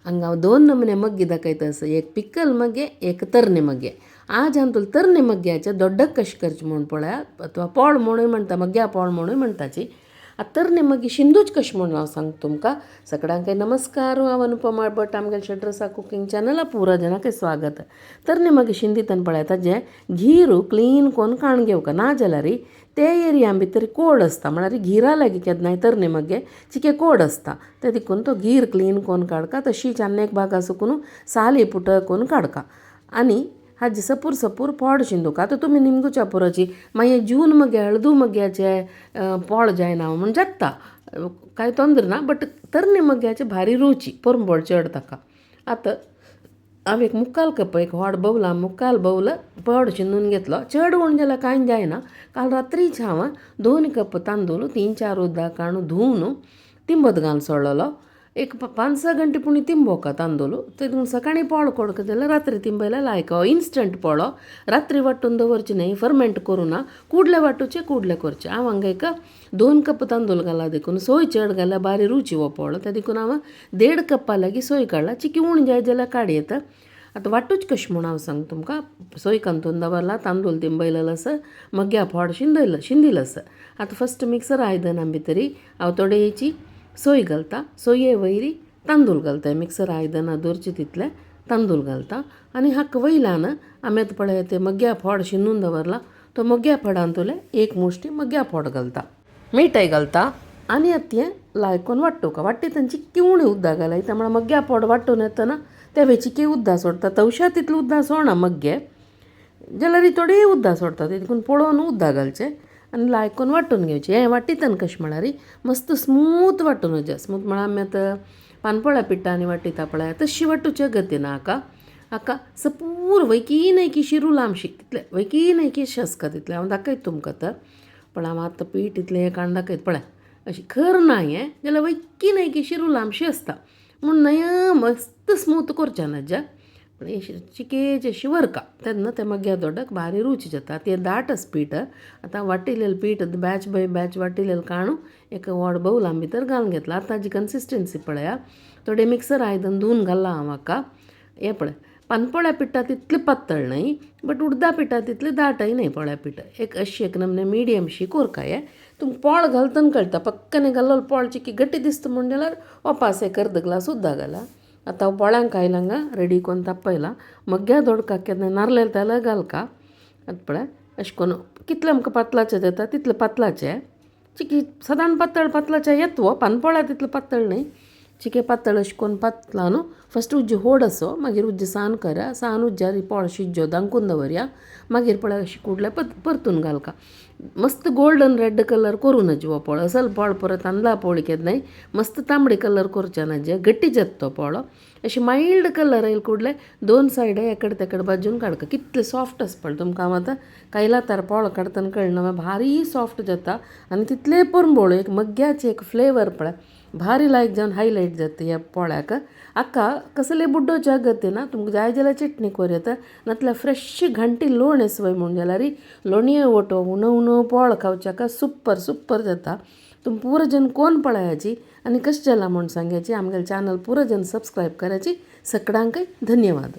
हांगा हांव दोन नमुने मग्गी दाखयता आसा. एक पिकल मग्गे, एक तरणे मग्गे. आज हांव तुका तरणे मग्ग्याचे दोड्डक कशें करचें म्हूण पळया, अथवा पोळ म्हणूय म्हणटा, मग्ग्या पोळ म्हणूय म्हणटाची. आतां तरणे मग्गी शिंदूच कशें म्हूण हांव सांगता तुमकां. सगळ्यांक नमस्कार, हांव अनुपमा भट, आमगेले षड्रसा कुकींग चॅनला पुरा जाणांक स्वागत. तरणे मग्गी शिंदीतन पळय ताजें घीर क्लीन कोन्न काण घेवका, ना जाल्यार ते एरिया भितर कोड आसता, म्हळ्यार घिरा लागीं केन्नाय तरणे मग्गे चिके कोड आसता, ते देखून तो गीर क्लीन कोन्न काडका. तशीच आनी एक भागा सुकून साली पुट कोन्न काडका आनी हाजी सपूर सपूर पोड शिंदूका. आतां तुमी निमगुच्या पुरोची मागीर जून मगे हळदू मग्याचे पोळ जायना म्हूण जाता, कांय तोंदर ना, बट तरणे मग्याचे भारी रुची पोरंबोळ चड ताका. आतां हांव एक मुक्काल कप, एक व्हड बौला मुक्काल बौल पड शिंदून घेतलो, चड उण जाल्यार कांय जायना. काल रात्रीच हांव 2 कप तांदूळ 3-4 उदक काडून धुवन तिंबत घालून सोडलेलो. एक 5-6 घंटे पुणी तिंबोवका तांदूळ. ते सकाळीं पोळ कोडका जाल्यार रात्री तिंबयल्यार लायक इन्स्टंट पोळो, रात्री वांटून दवरचे न्हय, फर्मेंट करूं ना, कुडले वांटूचे कुडले करचे. हांव हांगा एक 2 कप तांदूळ घाला देखून सोय चड घाल्यार बारी रुची हो पोळो, ते देखून हांव 1.5 कप्पा लागीं सोय काडला. चिकी उण जाय जाल्यार काडयेत. आतां वांटूच कशें म्हूण हांव सांगता तुमकां. सोय कांतून दवरला, तांदूळ तिंबयलेलो आसा, मग्या पोड शिंदयलो शिंदिलो आसा. आतां फस्ट मिक्सर आयदनां भितरी हांव थोडेची सोय घालता, सोये वयरी तांदूळ घालता, मिक्सर आयदनां दवरचे तितले तांदूळ घालता आनी हाका वयल्यान आमी आतां पळय ते मग्या फोड शिंदून दवरला तो मग्या फोडांतुले एक मुश्टी मग्या फोड घालता, मिठय घालता आनी आतां तें लायकून वांटूका. वांट्टी चिक्की उणी उदक घालाय, म्हळ्यार मग्या फोड वांटून येतना ते चिकी उदक सोडटा, तवशा तितलें उदक सोडना मग्गे जाल्यार थोडी उदक सोडटा, देखून पळोवन उदक घालचें आनी लायकून वांटून घेवचें. हें वांटितन कशें म्हळ्यार मस्त स्मूथ वांटून वचचें. स्मूथ म्हळ्यार आमी आतां पानपोळ्या पिठांनी वांटिता पळय तशी वांटूच्या गतीन. हाका हाका सपूर वैकी नयकी शिरू लांबशी तितलें, वैकी नयकी आसता तितलें हांव दाखयता तुमकां. तर पण हांव आतां पीठ इतलें काडून दाखयता पळय, अशी खर ना हें जाल्यार वैकी नयकी शिरू लांबशी आसता म्हूण नया मस्त स्मूथ करचें ना ज्या, पण चिकेचे अशी वरका तेन्ना ते मग्या दोड्डाक भारी रुची जाता. तें दाट आसा पीठ. आतां वाटिलेलें पीठ बॅच बाय बॅच वाटिलेलें काडून एक व्हड बौलां भितर घालून घेतलां. आतां ताजी कन्सिस्टन्सी पळया, थोडें मिक्सर आयदन धुवन घालां हांव हाका. हें पळय पानपोळ्या पिठा तितलें पातळ न्हय, बट उडदा पिठा तितलें दाटय न्हय. पोळ्या पीठ एक अशी एक नमने मिडियमशी कोरका. हें तुमकां पोळ घालतना कळटा, पक्कने घाल्लो पोळ चिकी गट्टी दिसता म्हूण जाल्यार वापास एक अर्द ग्लास उदक घाला. आतां हांव पोळ्यांक आयला रेडी कोन्न तापयला. मग्या दोडकाक केन्ना नारलें तेल घालका. आतां पळय अशें करून कितलें आमकां पातलाचें जाता तितलें पातलाचें, चिकी सदांच पातळ पातलाचें येता हो, पानपोळ्या तितलें पातळ न्हय, चिके पातळ अशें करून पातला न्हू. फस्ट उज्ज होड असो, मागीर उज्ज सान करा, सान उज्जार पोळ शिज्जो दांकून दवरया. मागीर पळय अशें कुडले परतून घालका. मस्त गोल्डन रेड कलर करूं नज हो पोळ, असल पोळ परत तांदळा पोळी केन्नाय मस्त तांबडी कलर करचे ना, जे गट्टी जाता तो पोळो. अशें मायल्ड कलर येयले कुडले दोन सायड एकड तेकड भाजून काडका. कितले सॉफ्ट आसा पळय, तुमकां हांव आतां कायला तार पोळ काडटना कळना, भारी सॉफ्ट जाता आनी तितले पोरंबोळ एक मग्याचे एक फ्लेवर पळय भारी लायक जावन हायलायट जाता ह्या पोळ्याक. हाका कसले बुड्डोच्या अगत्य ना, तुमकां जाय जाल्यार चटणी कोर येता, नातल्यार फ्रेश घांटी लोण आसवय म्हूण जाल्यार लोणये ओटो उणो उणो पोळ खावच्याक सुपर सुपर जाता. तुमी पुरो जन कोण पळयाची आनी कशें जालां म्हूण सांगाची. आमगेलें चॅनल पुरो जन सबस्क्रायब करायची. सगळ्यांकय धन्यवाद.